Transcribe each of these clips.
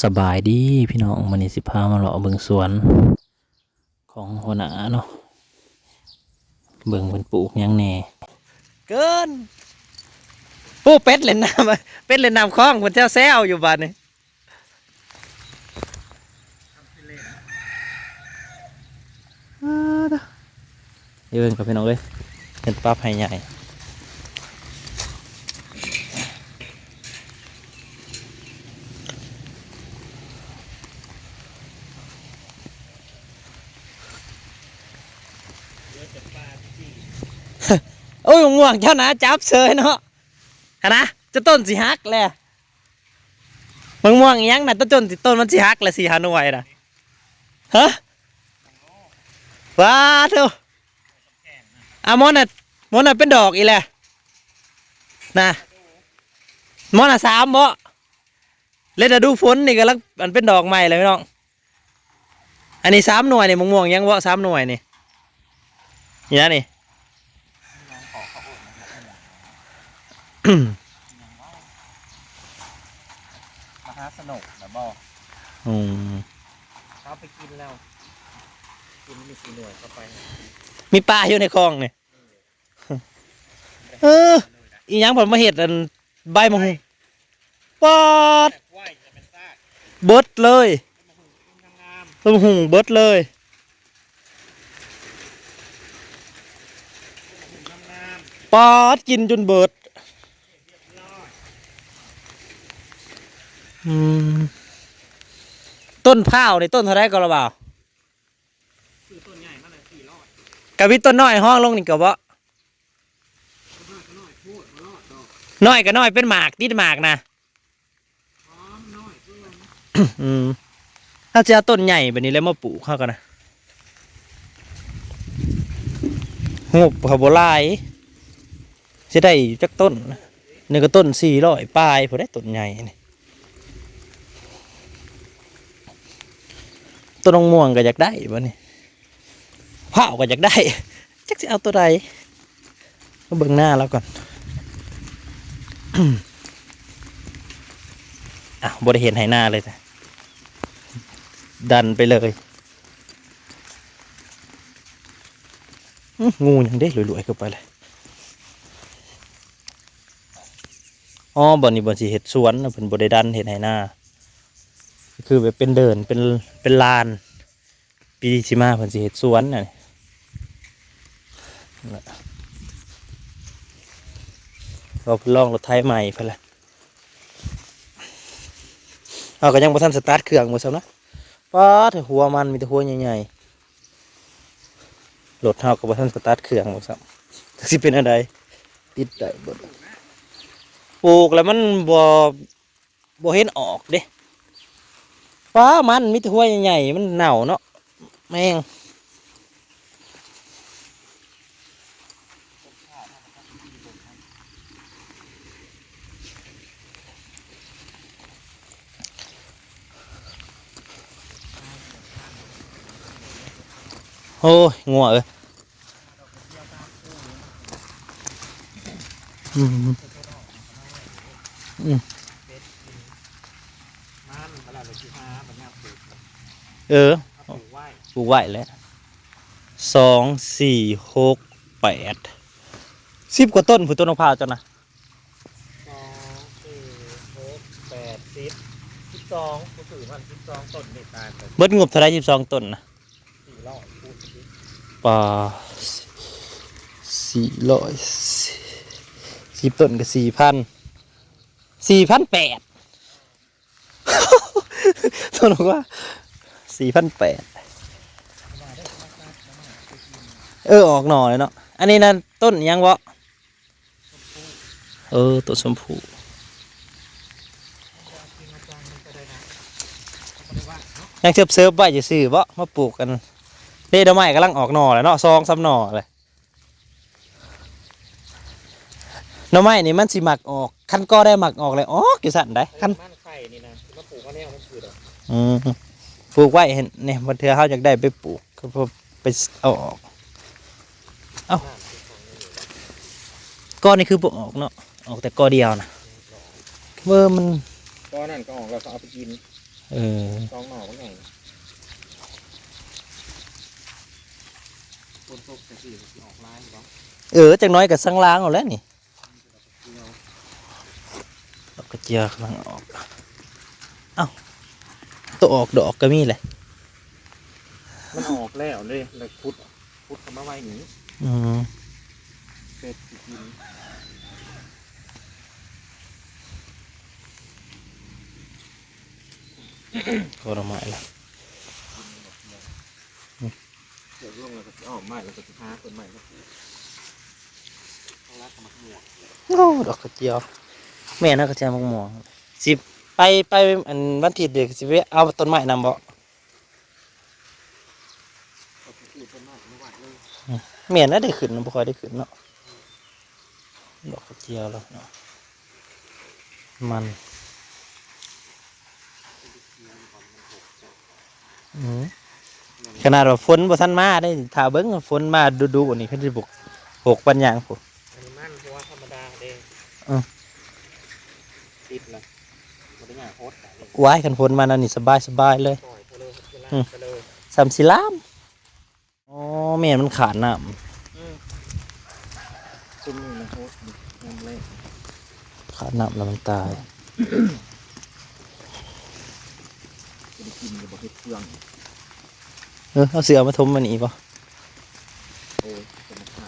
ສະບາຍດີພີ່ນ້ອງ, ມື້ນີ້ຊິພາມາເລາະເບິ່ງສວນຂອງຫົວໜ້າເນາະ, ເບິ່ງເພິ່ນປູກຫຍັງແດ່. ເກີນ! ໂອ້ ເປັດເລ່ນນ້ຳ, ເປັດເລ່ນນ້ຳຄອງ ເພິ່ນແຊວໆຢູ່ບາດນີ້. ອ້າ ເບິ່ງກ່ອນພີ່ນ້ອງເອີຍ, ເຫັນປາໄພໃຫຍ່. ໂອ້ຍ ໝາກມ່ວງເຈົ້ານະ ຈັບເສີຍເນາະ, ຫັ້ນນະ ຈະຕົ້ນຊິຫັກແຫຼະ. ໝາກມ່ວງອີ່ຫຍັງນະ ຕົ້ນ ຕົ້ນມັນຊິຫັກແຫຼະ ສີ່ຫ້າໜ່ວຍນະ. ຮະ? ວ້າໂທ້ ອາ ໝໍນນະ ໝໍນນະເປັນດອກອີກແຫຼະນະ, ໝໍນນະສາມເບາະ. ແລະ ລະດູຝົນນີ້ກຳລັງ ອັນ ເປັນດອກໃໝ່ແລ້ວພີ່ນ້ອງ. ອັນນີ້ສາມໜ່ວຍນີ້ ໝາກມ່ວງຫຍັງເບາະ ສາມໜ່ວຍນີ້ ນີ້ນະນີ້. ມະຫາສະໜົກນະບໍ່? ອືມ ເຮົາໄປກິນແລ້ວ ກິນມີສີ່ໜ່ວຍເຂົ້າໄປ. ມີປາຢູ່ໃນຄອງນີ້. ເອີ ອີ່ຫຍັງເພິ່ນມາເຮັດ ອັນ ໃບໝາກຫຸ່ງ ປາດ ເບິດເລີຍ, ເບິ່ງຫຸ່ງເບິດເລີຍ. ປາດ ກິນຈົນເບິດ. ອືມ ຕົ້ນພ້າວນີ້ຕົ້ນເທົ່າໃດກໍລະບ່າວ? ຊື້ຕົ້ນໃຫຍ່ມາແລ້ວສີ່ຮ້ອຍ ກະມີຕົ້ນນ້ອຍຮອງລົງນີ້ກໍບໍ່? ນ້ອຍກໍນ້ອຍ ເປັນໝາກ ຕິດໝາກນະ. ອືມ ເຮົາຊິເອົາຕົ້ນໃຫຍ່ບາດນີ້ແຫຼະມາປູກເຮົາກໍນະ. ງົບເຮົາບໍ່ຫຼາຍ ຊິໄດ້ຈັກຕົ້ນ? ນີ້ກໍຕົ້ນສີ່ຮ້ອຍປາຍພຸ້ນເດ້ ຕົ້ນໃຫຍ່ນີ້. ຕົ້ນໝາກມ່ວງກໍຢາກໄດ້ບາດນີ້. ພ້າວກໍຢາກໄດ້ ຈັກຊິເອົາໂຕໃດ. ມາເບິ່ງນາລາວກ່ອນ. ອ້າວ ບໍ່ໄດ້ເຫັນໄຮ່ນາເລີຍ ດັນໄປເລີຍ. ອື້ ງູຫຍັງເດ້ ລວຍໆ ເຂົ້າໄປເລີຍ. ອໍ ບ່ອນນີ້ບ່ອນຊິເຮັດສວນນະ, ເພິ່ນບໍ່ໄດ້ດັນເຮັດໄຮ່ນາ, ຄືແບບເປັນເດີ່ນ ເປັນ ເປັນລານ. ປີຊິມາເພິ່ນຊິເຮັດສວນນະ, ລະເພິ່ນລອງລົດໄຖໃໝ່ເພິ່ນລະ. ເຮົາກໍຍັງບໍ່ທັນສະຕາດເຄື່ອງເບິ່ງຊ້ຳນະ. ປາດ ຫົວມັນມີແຕ່ຫົວໃຫຍ່ໆ, ລົດເຮົາກໍບໍ່ທັນສະຕາດເຄື່ອງເບິ່ງຊ້ຳ, ຈັກຊິເປັນແນວໃດ ຕິດໄດ້ບໍ່? ປູກແລ້ວມັນບໍ່ ບໍ່ເຫັນອອກເດ້. ປ້າ ມັນມີແຕ່ຫົວໃຫຍ່ໆ ມັນເນົ່າເນາະ ແມງ. ໂອ້ຍ ງົວເອີຍ. ອືມ ອືມ ເອີ ເອົາປູກໄວ້ ປູກໄວ້ແຫຼະ. ສອງ ສີ່ ຫົກ ແປດ ສິບກວ່າຕົ້ນພຸ້ນ ຕົ້ນໝາກພ້າວເຈົ້ານະ. ສອງ ສີ່ ຫົກ ແປດ ສິບ ສິບສອງ ຜູ້ຊື້ມັນສິບສອງຕົ້ນນີ້ຕາຍໄປ. ເບິດງົບເທົ່າໃດ ສິບສອງຕົ້ນນະ? ສີ່ຮ້ອຍ ຄູນສິບ ປາ ສີ່ຮ້ອຍ ສິບຕົ້ນກໍສີ່ພັນ ສີ່ພັນແປດ ຕົ້ນວ່າສີ່ພັນແປດ. ເອີ ອອກໜໍ່ແລ້ວເນາະ. ອັນນີ້ນະ ຕົ້ນຫຍັງເບາະ? ເອີ ຕົ້ນຊົມພູ. ຍັງເສີບໆໄວ້ຊື່ໆເບາະ ມາປູກກັນເດ້. ດອກໄມ້ກຳລັງອອກໜໍ່ແລ້ວເນາະ ສອງສາມໜໍ່ແລ້ວ. ໜໍ່ໄມ້ນີ້ມັນຊິມັກອອກ ຄັນກໍໄດ້ມັກອອກແລ້ວອອກຢູ່ຊັ້ນໃດ໋. ຄັນມັນໄຂ່ນີ້ນະ ມາປູກເອົາແນວມັນຄືດອກ. ອືມ ປູກໄວ້ເຫັນນີ້ ບາງເທື່ອເຮົາຢາກໄດ້ໄປປູກ ກໍໄປເອົາອອກ. ເອົ້າ ກໍນີ້ຄືບໍ່ອອກເນາະ ອອກແຕ່ກໍດຽວນະ. ເອີ ມັນ ກໍນັ້ນກໍອອກແລ້ວ ເຂົາເອົາໄປກິນ. ເອີ ສອງໜໍ່ບັກໃຫຍ່. ຝົນຕົກຈັ່ງຊີ້ມັນຊິອອກຫຼາຍຢູ່ບໍ່? ເອີ ຈັກໜ້ອຍກໍສັງລາງເອົາແຫຼະນີ້. ດອກກະເຈຍກຳລັງອອກ. ເອົ້າ ໂຕອອກດອກກໍມີແຫຼະ. ມັນອອກແລ້ວເດ້ ແລ້ວຂຸດ ຂຸດເຂົ້າມາໄວ້ນີ້. ອືມ ເປັດຊິກິນ. ໂຄດໜໍ່ໄມ້ລະ. ເລິກລົງແລ້ວກໍຊິອ້ອມໄມ້ ແລ້ວກໍຊິຫາຕົ້ນໄມ້ມາປູກ. ທາງຫຼັງກໍໝາກມ່ວງ. ໂອ້ ດອກກະຈຽວ. ແມ່ນ ດອກກະຈຽວໝາກມ່ວງ. ຊິໄປ ໄປອັນວັນທິດເດ ຊິໄປເອົາຕົ້ນໄມ້ນຳບໍ່? ເອົາໄປປູກຕົ້ນໄມ້ມາໄວ້ເລີຍ. ອືມ ແມ່ນນະ ໄດ້ຂຶ້ນ ບໍ່ຄ່ອຍໄດ້ຂຶ້ນເນາະ. ດອກກະຈຽວລະເນາະ ມັນ ອືມ ຂະໜາດວ່າຝົນບໍ່ທັນມາເດ້ ຖ້າເບິ່ງຝົນມາດຸໆນີ້ ຄືຊິບົກ ບົກປານຫຍັງພຸ້ນ. ອັນນີ້ມັນຫົວທຳມະດາເດ້. ເອີ ຕິດລະ ບໍ່ໄດ້ຍາກໂພດ. ວ້າຍ ຄັນຝົນມາແນວນີ້ສະບາຍໆເລີຍ. ປ່ອຍໄປເລີຍ ອືມ ໄປເລີຍ ສ່ຳຊິລາມ. ອໍ ແມ່ນມັນຂາດນ້ຳ. ອືມ ຊຸມນີ້ນະໂຫດ ຍາມແລ້ງ ຂາດນ້ຳແລ້ວມັນຕາຍ. ຈະໄດ້ກິນຢູ່ບໍ່ເຫັດເຟືອງ? ເອີ ເອົາເສື້ອມາຖົມມັນອີກບໍ່? ໂອ້ຍ ສະມາທະ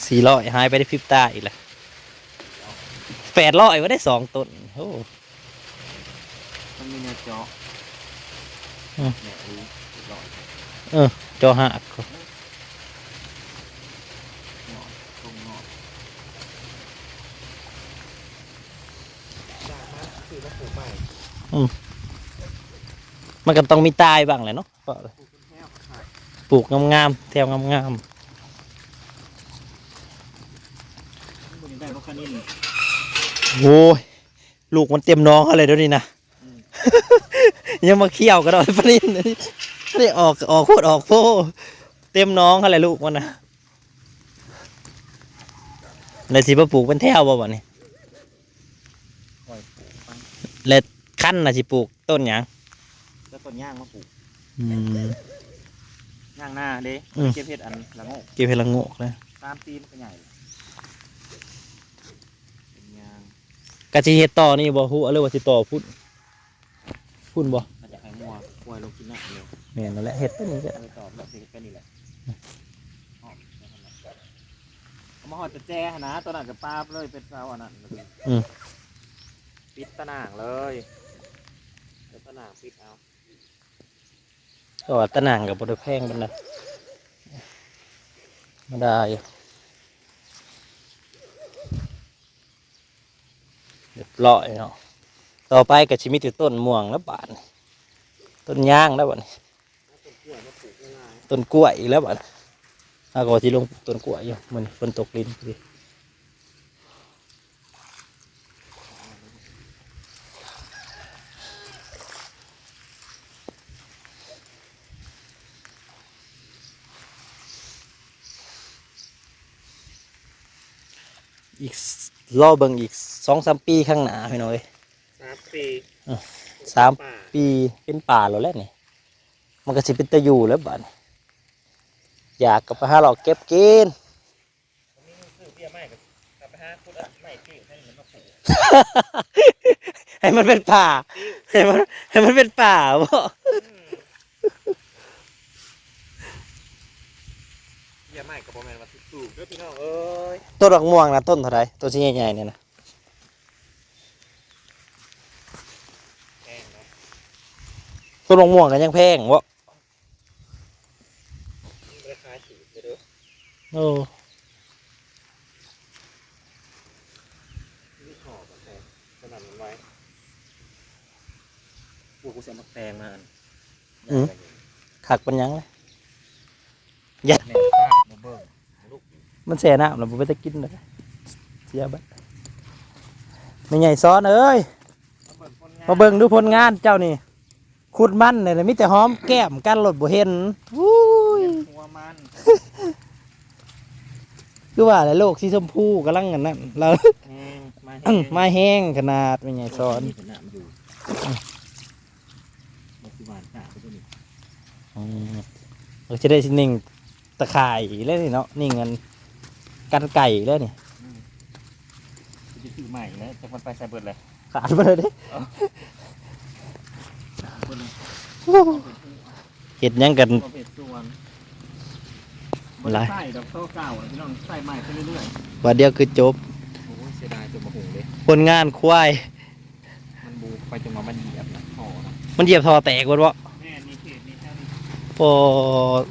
ສີ່ຮ້ອຍ ຫາຍໄປໃນພິບຕາອີກແລ້ວ. ແປດຮ້ອຍວ່າໄດ້ສອງຕົ້ນ. ໂອ້ ມັນມີແນວເຈາະ. ອືມ ແນວ ເອີ ເຈາະຮາກ. ເນາະ ຕົງເນາະ ສ້າງມາ ຊື້ມາປູກໃໝ່. ອືມ ມັນກໍຕ້ອງມີຕາຍບ້າງແຫຼະເນາະ. ປູກເປັນແຖວ ປູກງາມໆ ແຖວງາມໆ. ບໍ່ຢາກໄດ້ບໍ່ຄະນິນ? ໂອ້ຍ ລູກມັນເຕັມໜອງຫັ້ນແຫຼະດຽວນີ້ນະ. ອືມ ຍັງມາຂ້ຽວກັນເນາະ ປານິນ ນີ້ອອກ ອອກໂພດອອກໂພ ເຕັມໜອງຫັ້ນແຫຼະລູກມັນນະ. ແລ້ວຊິມາປູກເປັນແຖວບໍ່ບັດນີ້? ຂ້ອຍປູກໄປ ແລະ ຄັນນະຊິປູກຕົ້ນຫຍັງ? ແລ້ວຕົ້ນຍາງມາປູກ. ອືມ ຍາງນາເດ້. ອືມ ເກັບເຫັດອັນລະໂງກ ເກັບເຫັດລະໂງກເລີຍ. ສາມປີມັນກໍໃຫຍ່ ເປັນຍາງ. ກະຊິເຮັດຕໍ່ນີ້ບໍ່ ຮູ້ ຫຼືວ່າຊິຕໍ່ພຸ້ນ? ພຸ້ນບໍ່? ອາດຈະໃຫ້ງົວຄວາຍລົງກິນນ້ຳເລີຍ. ແມ່ນແລ້ວແຫຼະ ເຮັດໄປນີ້ແຫຼະ. ເອີ ຕໍ່ແບບນີ້ໄປນີ້ແຫຼະ. ອືມ ເອົາມາຮອດແຈຫັ້ນນະ ຕອນນັ້ນກໍປາບເລີຍ ເປັນເສົາອັນນັ້ນ. ອືມ ປິດຕາໜ່າງເລີຍ ເອົາຕາໜ່າງປິດເອົາ. ເພາະວ່າຕາໜ່າງກໍບໍ່ໄດ້ແພງປານໃດ ທຳມະດາຢູ່. ຮຽບຮ້ອຍເນາະ. ຕໍ່ໄປກໍຊິມີແຕ່ຕົ້ນມ່ວງແລ້ວບາດນີ້ ຕົ້ນຍາງແລ້ວບາດນີ້ ຕົ້ນກ້ວຍອີກແລ້ວບາດນີ້. ເຮົາກໍວ່າຊິລົງປູກຕົ້ນກ້ວຍຢູ່ ມື້ນີ້ຝົນຕົກລິນພໍດີ. ອີກ ລໍເບິ່ງອີກສອງສາມປີຂ້າງໜ້າ ພີ່ນ້ອງເອີຍ. ສາມປີ ເອີ ສາມປີ ເປັນປ່າແລ້ວແຫຼະນີ້. ມັນກໍຊິເປັນຕາຢູ່ແລ້ວບາດນີ້. ຢາກກໍໄປຫາເລາະເກັບກິນ. ມີເງິນຊື້ເບ້ຍໄມ້ກໍກັບໄປຫາຂຸດເອົາໄມ້ປິ້ວໃຫ້ມັນມາປູກ ໃຫ້ມັນເປັນປ່າ ປິ້ว ໃຫ້ມັນ ໃຫ້ມັນເປັນປ່າບໍ? ອືມ ເບ້ຍໄມ້ກໍບໍ່ແມ່ນວ່າຖືກໆເດີພີ່ນ້ອງເອີຍ. ຕົ້ນໝາກມ່ວງນະ ຕົ້ນເທົ່າໃດ? ຕົ້ນຊິໃຫຍ່ໆນີ້ນະ ແພງເນາະ. ຕົ້ນໝາກມ່ວງກໍຍັງແພງບໍ? ມັນບໍ່ໄດ້ຂາຍຖືກເດີ. ໂອ້ ມີຂໍບໍ່ແພງ ສະໜັ່ນໄວ້. ໂອ້ ກູຊິເອົາໝາກແຕງມາອັນ ອືມ ຄັກປານຫຍັງລະ. ຢາ ແມ່ນປາກບໍ່ເບິ່ງລູກ ມັນແຊ່ນ້ຳແລ້ວບໍ່ເປັນຕາກິນເດີ ເສຍເບິດ. ແມ່ໃຫຍ່ສອນເອີຍ ມາເບິ່ງຜົນງານ ມາເບິ່ງດູຜົນງານເຈົ້ານີ້. ຂຸດມັນນີ້ແຫຼະ ມີແຕ່ຫອມແກ້ມກັນໂລດບໍ່ເຫັນ. ໂອ້ຍ ຫົວມັນ ຄືວ່າແຫຼະ ໂລກສີຊົມພູກຳລັງອັນນັ້ນລະ ແຮງ ມາແຮງ ມາແຮງຂະໜາດ ແມ່ໃຫຍ່ສອນ. ນີ້ເປັນນ້ຳຢູ່ ອືມ ກໍຈະໄດ້ຊິໜິ່ງຕະຂ່າຍແລ້ວນີ້ເນາະ ໜິ່ງອັນກັນໄກ່ແລ້ວນີ້. ອືມ ຊິໄປຊື້ໃໝ່ແລ້ວ ຈັກມັນໄປໃສເບິດແລ້ວ ຂາດເບິດເດ້. ເອີ ເບິດເລີຍ ເຮັດຫຍັງກັນ ເຮັດສວນ ບໍ່ໄດ້ໃຊ້ດອກ ໂຕເກົ່າ ພີ່ນ້ອງ ໃຊ້ໃໝ່ໄປເລື້ອຍໆ ບາດດຽວຄືຈົບ. ໂອ້ຍ ເສຍດາຍຕົວບັກຫຸ່ງເດ້ ຄົນງານຄວາຍ. ມັນບູບໄປ ຈັ່ງວ່າມັນຢຽບນະ ທໍ່ນະ ມັນຢຽບທໍ່ແຕກເບິດບໍ່? ແມ່ນ ນີ້ເຂດນີ້ແຖວນີ້ ໂອ້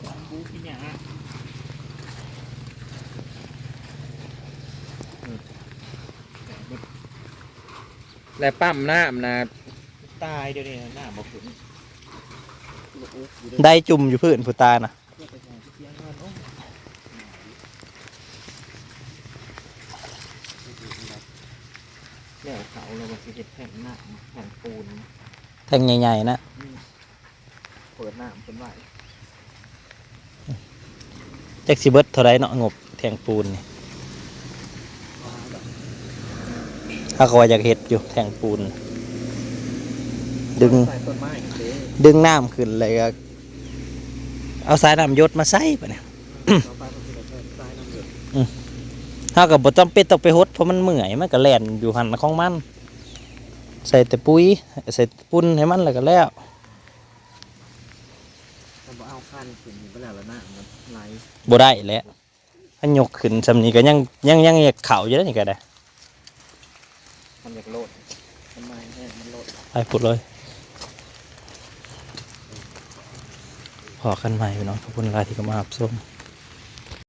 ມັນບູບຂີ້ຫຍ້າ ອືມ ແຕກເບິດ ແລະປ້ຳນ້ຳນະ ຕາຍ ດຽວນີ້ນ້ຳບໍ່ຂຶ້ນ ໄດ້ຈຸ່ມຢູ່ພື້ນຜູ້ຕາຍນະ. ແລ້ວເຂົາ ລາວວ່າຊິເຮັດແທ່ງນ້ຳ ແທ່ງປູນ ແທ່ງໃຫຍ່ໆນະ ອືມ ເປີດນ້ຳເພິ່ນໄວ້. ຈັກຊິເບິດເທົ່າໃດເນາະ ງົບແທ່ງປູນນີ້ ເຮົາກໍວ່າຢາກເຮັດຢູ່ແທ່ງປູນ ດຶງ ໃສ່ຕົ້ນໄມ້ເດ້ ດຶງນ້ຳຂຶ້ນ ແລ້ວກໍເອົາສາຍນ້ຳຢົດມາໃສ່ບາດນີ້. ອືມ ເຮົາກໍບໍ່ຈຳເປັນຕ້ອງໄປຫົດ ເພາະມັນເມື່ອຍ ມັນກໍແລ່ນຢູ່ຫັ້ນຂອງມັນ ໃສ່ແຕ່ປຸ໋ຍ ໃສ່ແຕ່ປຸ້ນໃຫ້ມັນ ແລ້ວກໍແລ້ວ. ຖ້າບໍ່ເອົາຄັນຂຶ້ນນີ້ ບໍ່ແລ້ວລະນ້ຳມັນໄຫຼ ບໍ່ໄດ້ແຫຼະ ຄັນຍົກຂຶ້ນຊ່ຳນີ້ກໍຍັງ ຍັງ ຍັງຢາກເຂົ້າຢູ່ເດ້ ນີ້ກໍໄດ້ ມັນຢາກໂລດ ມັນມາແຮງ ມັນໂລດ ໄປພຸ້ນເລີຍ. ພໍ້ກັນໃໝ່ພີ່ນ້ອງ ຂອບຄຸນຫຼາຍທີ່ເຂົ້າມາຮັບຊົມ.